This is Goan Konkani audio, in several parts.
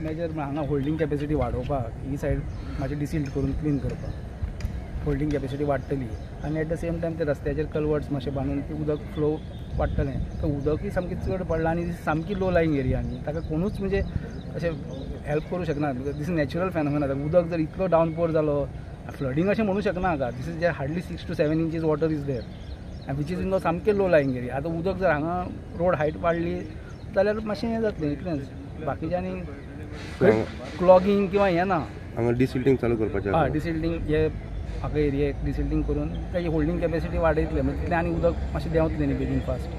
मेजर हांगा होल्डींग कॅपेसिटी वाडोवपाक ही सायड मातशी डिसिल्ट करून क्लीन करपाक होल्डींग कॅपेसिटी वाडटली आनी एट the same time ते रस्त्याचेर कलवर्ट्स मातशे बांदून ती उदक फ्लो वाडटलें. तर उदकूय सामकें चड पडलां आनी सामकी लो लायींग एरिया न्ही, ताका कोणूच म्हणजे अशें हेल्प करूं शकना because this is natural phenomena. उदक जर इतलो डावनपोर जालो फ्लडींग अशें म्हणू शकना हांगा. This is J hardly 6 to 7 inches water is there आनी which is in the सामकें लो लायींग एरिया. आतां उदक जर हांगा रोड हायट वाडली जाल्यार मातशें हें जातलें इतलेंच, बाकीचें आनी क्लॉगींग किंवा हें ना. हांगा डिसिल्टींग चालू करपाचें. हय, डिसिल्टींग हे हाका एरियेक डिसिल्टींग करून ताची होल्डींग कॅपेसिटी वाडयतले, म्हणजे तितलें आनी उदक मातशें देंवतलें न्ही बेगीन फास्ट.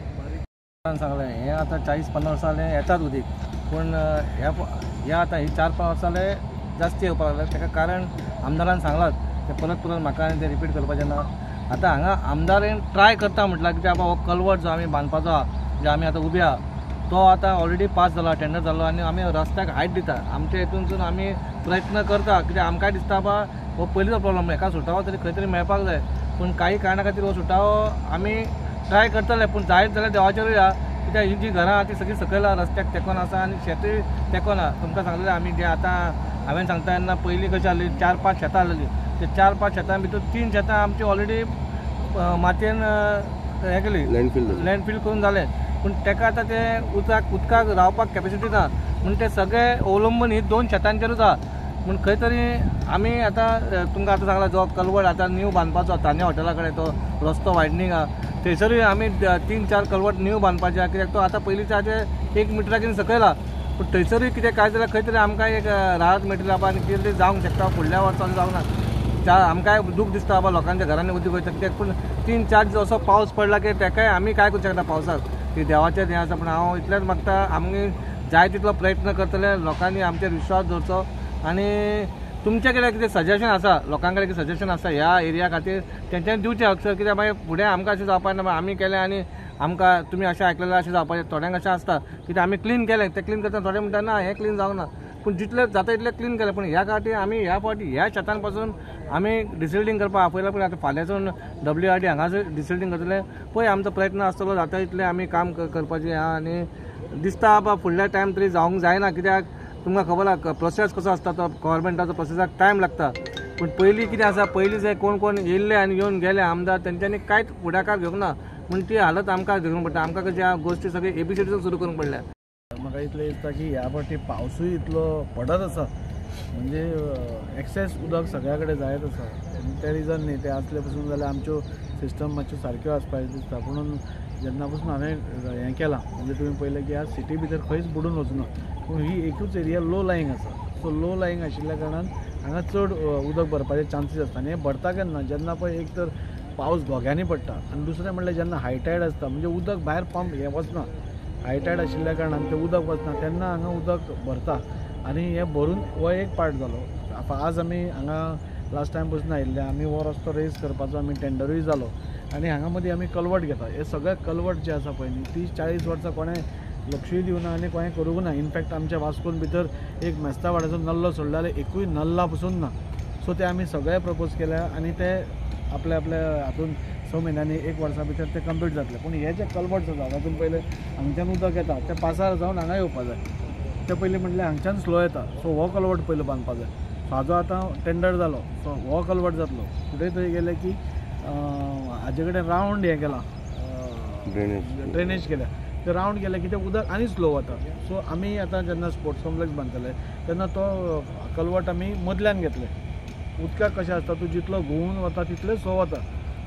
सांगलें हें आतां 40-50 वर्सां जालें येतात उदीक, पूण ह्या आतां ही 4-5 वर्सां जालें जास्त येवपाक लागलें. ताका कारण आमदारान सांगलात तें परत परत म्हाका आनी तें रिपीट करपाचें ना. आतां हांगा आमदारान ट्राय करता म्हटल्यार कित्याक बाबा हो कलवर्ट जो आमी बांदपाचो आहा, जे आमी आतां उबे आहा, तो आतां ऑलरेडी पास जाला, टेंडर जालो आनी आमी रस्त्याक हायट दिता. आमच्या हितूनसून आमी प्रयत्न करता कित्याक आमकांय दिसता बाबा हो पयलींचो प्रॉब्लम, हेका सुटावो तरी खंय तरी मेळपाक जाय. पूण काही कारणा खातीर हो सुटावो आमी ट्राय करतले, पूण जायत जाल्यार देवाचेरूय आहा कित्याक ही जी घरां आहा ती सगळीं सकयल आहा, रस्त्याक तेंकोन आसा आनी शेतूय तेंकोन आहा. तुमकां सांगलें आमी जे आतां हांवें सांगता तेन्ना पयलीं कशी आहली 4-5 शेतां आहलेलीं, ते 4-5 शेतां भितर 3 शेतां आमची ऑलरेडी मातयेन हें केली, लँडफील करून जालें. पूण ताका आतां तें उदकाक रावपाक कॅपेसिटी ना, म्हूण ते सगळे अवलंबून ही 2 शेतांचेरूच आहा. म्हूण खंय तरी आमी आतां तुमकां आतां सांगलां जो कलवर्ट आतां न्यू बांदपाचो तान्या हॉटेला कडेन तो रस्तो वायडनींग आहा, थंयसरूय आमी 3-4 कलवर्ट न्यू बांदपाचे आहा कित्याक तो आतां पयलींच्या हाचे 1 मिटराचेर सकयल आहा. पूण थंयसरूय कितें काय जाल्यार खंय तरी आमकां एक राहत मेळटली बाबा आनी कितें तरी जावंक शकता फुडल्या वर्सा जावंक ना. आमकांय दूख दिसता बाबा लोकांच्या घरांनी उदीक वयता कित्याक, पूण 3-4 दीस असो पावस पडला की ताकाय आमी काय करूंक शकना पावसाक, ती देवाचें हें आसा. पूण हांव इतलेंच मागता आमी जाय तितलो प्रयत्न करतले, लोकांनी आमचेर विश्वास दवरचो आनी तुमचे कडेन कितें सजेशन आसा, लोकां कडेन कितें सजेशन आसा ह्या एरिया खातीर तेंच्यांनी दिवचें अक्षर, कित्याक मागीर फुडें आमकां अशें जावपाक ना आमी केलें आनी आमकां तुमी अशें आयकलें अशें जावपाचें. थोड्यांक अशें आसता कित्याक आमी क्लीन केलें, तें क्लीन करतना थोडे म्हणटा ना हें क्लीन जावंक ना, पूण जितलें जाता तितलें क्लीन केलें. पूण ह्या खातीर आमी ह्या फावटी ह्या शेतां पासून आमी डिसिल्टींग करपाक आपयलां, पूण आतां फाल्यांसून WRD हांगासर डिसिल्टींग करतले. पळय आमचो प्रयत्न आसतलो जाता तितलें आमी काम करपाचें आहा आनी दिसता बाबा फुडल्या टायम तरी जावंक जायना कित्याक तुमकां खबर आहा प्रोसेस कसो आसता तो गव्हर्मेंटाचो प्रोसेसाक टायम लागता. पूण पयलीं कितें आसा, पयलीं जे कोण कोण येयल्ले आनी येवन गेले आमदार तेंच्यांनी कांयच फुडाकार घेवंक ना, म्हूण ती हालत आमकां घेवंक पडटा. आमकां कशी गोश्टी सगळी ABCD सुरू करूंक पडल्या. म्हाका इतलें दिसता की ह्या फावटी पावसूय इतलो पडत आसा, म्हणजे एक्सेस उदक सगळ्या कडेन जायत आसा आनी तें रिजन न्ही, तें आसलें पसून जाल्यार आमच्यो सिस्टम मातश्यो सारक्यो आसपाचें दिसता. पुणून जेन्ना पसून हांवें हें केलां म्हणजे तुमी पळयलें की आज सिटी भितर खंयच बुडून वचना, पूण ही एकूच एरिया लो लायींग आसा. सो लो लायींग आशिल्ल्या कारणान हांगा चड उदक भरपाचे चान्सीस आसता. आनी हें भरता केन्ना, जेन्ना पळय एक तर पावस घोग्यांनी पडटा आनी दुसरें म्हणल्यार जेन्ना हायटायड आसता, म्हणजे उदक भायर पंप हें वचना, हायटायड आशिल्ल्या कारणान तें उदक वचना तेन्ना हांगा उदक भरता आनी हें भरून हो एक पार्ट जालो. आज आमी हांगा लास्ट टायम पसून आयिल्ले आमी हो रस्तो रेज करपाचो आमी टेंडरूय जालो आनी हांगा मदीं आमी कलवट घेता. हे सगळे कलवट जे आसा पळय न्ही 30-40 वर्सां कोणें लक्षूय दिवना आनी कोणें करूंक ना. इनफॅक्ट आमच्या वास्कोन भितर एक मेस्तावाड्याचो नल्लो सोडलो जाल्यार एकूय नल्ला पसून ना. सो ते आमी सगळे प्रपोज केल्या आनी ते आपल्या आपल्या हातून 6 म्हयन्यांनी 1 वर्सा भितर ते कंप्लीट जातले. पूण हे जे कलवट जाता तातूंत पयलें हांगच्यान उदक येता तें पासार जावन हांगा येवपा जाय, तें पयलीं म्हटल्यार हांगच्यान स्लो येता. सो हो कलवट पयलो बांदपा जाय. सो हाजो आतां टेंडर जालो, सो हो कलवट जातलो. फुडें थंय गेले की हाजे कडेन रावंड हें केलां, ड्रेनेज केल्या, ते रावंड केलें की तें उदक आनी स्लो वता. सो आमी आतां जेन्ना स्पोर्ट्स कॉम्प्लेक्स बांदतले तेन्ना तो कलवट आमी मदल्यान घेतले. उदकाक कशें आसता, तूं जितलो घुंवून वता तितलें स्लो वता.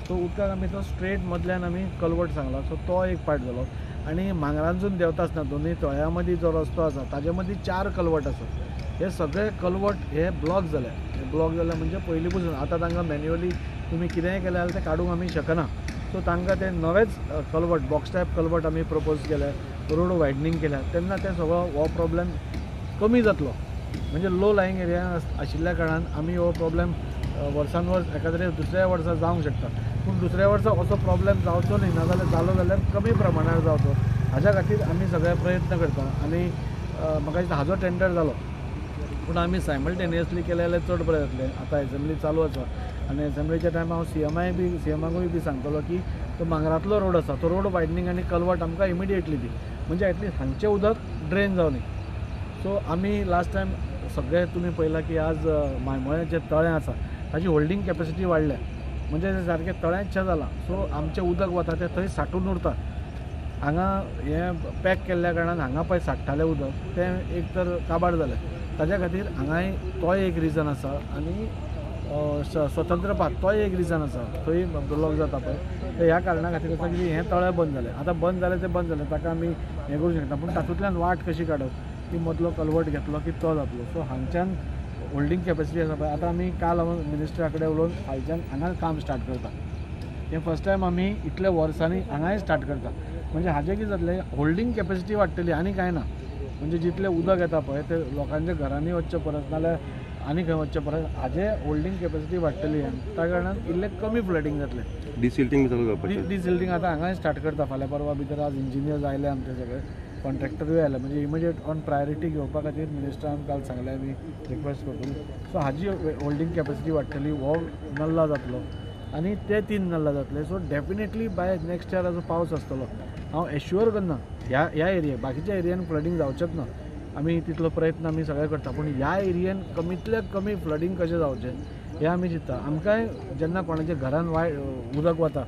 सो उदकाक आमी तो स्ट्रेट मदल्यान आमी कलवट सांगला. सो तो एक पार्ट जालो. आनी मांगरानसून देंवता आसतना दोनूय तळ्या मदीं जो रस्तो आसा ताजे मदीं 4 कलवट आसा. हे सगळे कलवट हे ब्लॉक जाले. हे ब्लॉक जाले म्हणजे पयलीं पसून आतां तांकां मॅन्युअली तुमी कितेंय केलें जाल्यार तें काडूंक आमी शकना. सो तांकां ते नवेच कलवट, बॉक्स टायप कलवट आमी प्रपोज केले, रोड वायडनींग केल्या, तेन्ना ते सगळो हो प्रॉब्लेम कमी जातलो. म्हणजे लो लायींग एरिया आशिल्ल्या कारणान आमी हो प्रॉब्लेम वर्सान वर्स एकाद्रे दुसऱ्या वर्सा जावंक शकता, पूण दुसऱ्या वर्सा असो प्रॉब्लेम जावचो न्ही, नाजाल्यार जालो जाल्यार कमी प्रमाणार जावचो हाज्या खातीर आमी सगळे प्रयत्न करता. आनी म्हाका दिसता हाजो टेंडर जालो, पूण आमी सायमल्टेनियसली केलें जाल्यार चड बरें जातलें. आतां एसेंब्ली चालू आसा आनी एसेंब्लीच्या टायमार हांव सीएमाकूय बी सांगतलो की तो मांगरांतलो रोड आसा तो रोड वायडनींग आनी कलवट आमकां इमिडिएटली दी, म्हणजे एटलिस्ट हांगचें उदक ड्रेन जावं न्ही. सो आमी लास्ट टायम सगळे तुमी पळयलां की आज मायमोळ्याचें तळें आसा ताची होल्डींग कॅपेसिटी वाडल्या, म्हणजे तें सारकें तळ्यांचें जालां. सो आमचें उदक वता तें थंय सांठून उरता. हांगा हें पॅक केल्ल्या कारणान हांगा पळय सांठटालें उदक तें एक तर काबार जालें, ताज्या खातीर हांगाय तोय एक रिजन आसा. आनी स्वतंत्र पात तोय एक रिजन आसा, थंय ब्लॉक जाता पळय. तर ह्या कारणा खातीर आसा की हें तळें बंद जालें. आतां बंद जालें तें बंद जालें, ताका आमी हें करूं शकना, पूण तातूंतल्यान वाट कशी काडप की मदलो कलवट घेतलो की तो जातलो. सो हांगच्यान होल्डींग कॅपेसिटी आसा पळय. आतां आमी काल हांव मिनिस्टरा कडेन उलोवन फायच्यान हांगा काम स्टार्ट करता. हें फर्स्ट टायम आमी इतल्या वर्सांनी हांगाय स्टार्ट करता. म्हणजे हाजें कितें जातलें, होल्डींग कॅपेसिटी वाडटली आनी कांय ना. म्हणजे जितलें उदक येता पळय तें लोकांच्या घरांनी वचचें परस नाल्यार आनी खंय वचचें परस हाजें होल्डींग कॅपेसिटी वाडटली आनी त्या कारणान इल्लें कमी फ्लडींग जातलें. डिसिल्टींग चालू जावपाचें. डिसिल्टींग आतां हांगाय स्टार्ट करता फाल्यां परवा भितर. आज इंजिनियर्स आयले आमचे, सगळे कॉन्ट्रॅक्टरूय आयले, म्हणजे इमिजिएट ऑन प्रायोरिटी घेवपा खातीर मिनिस्टरान काल सांगलें आमी रिक्वेस्ट करतली. सो हाजी होल्डींग कॅपेसिटी वाडटली, हो नल्ला जातलो आनी ते 3 नल्ला जातले. So definitely by next year जो पावस आसतलो हांव एश्युअर करना ह्या एरिया, बाकीच्या एरियान फ्लडींग जावचेंच ना, आमी तितलो प्रयत्न आमी सगळे करता, पूण ह्या एरियेन कमींतल्या कमी फ्लडींग कशें जावचें हें आमी चिंत्ता. आमकांय जेन्ना कोणाच्या घरान वायट उदक वता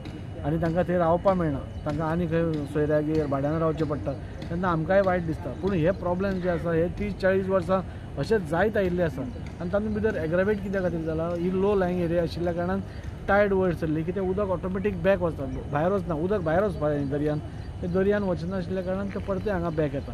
आनी तांकां थंय रावपाक मेळना, तांकां आनी खंय सोयऱ्यागेर भाड्यान रावचें पडटा, तेन्ना आमकांय वायट दिसता. पूण हे प्रॉब्लेम जे आसा हे 30-40 वर्सां अशेंच जायत आयिल्ले आसा आनी तातूंत भितर एग्रावेट कित्या खातीर जाला, ही लो लायंग एरिया आशिल्ल्या कारणान टायड वयर सरली की तें उदक ऑटोमॅटीक बॅक वचता, भायर वचना, उदक भायर वचपा दर्यान, तें दर्यान वचनाशिल्ल्या कारणान तें परतें हांगा बॅक येता.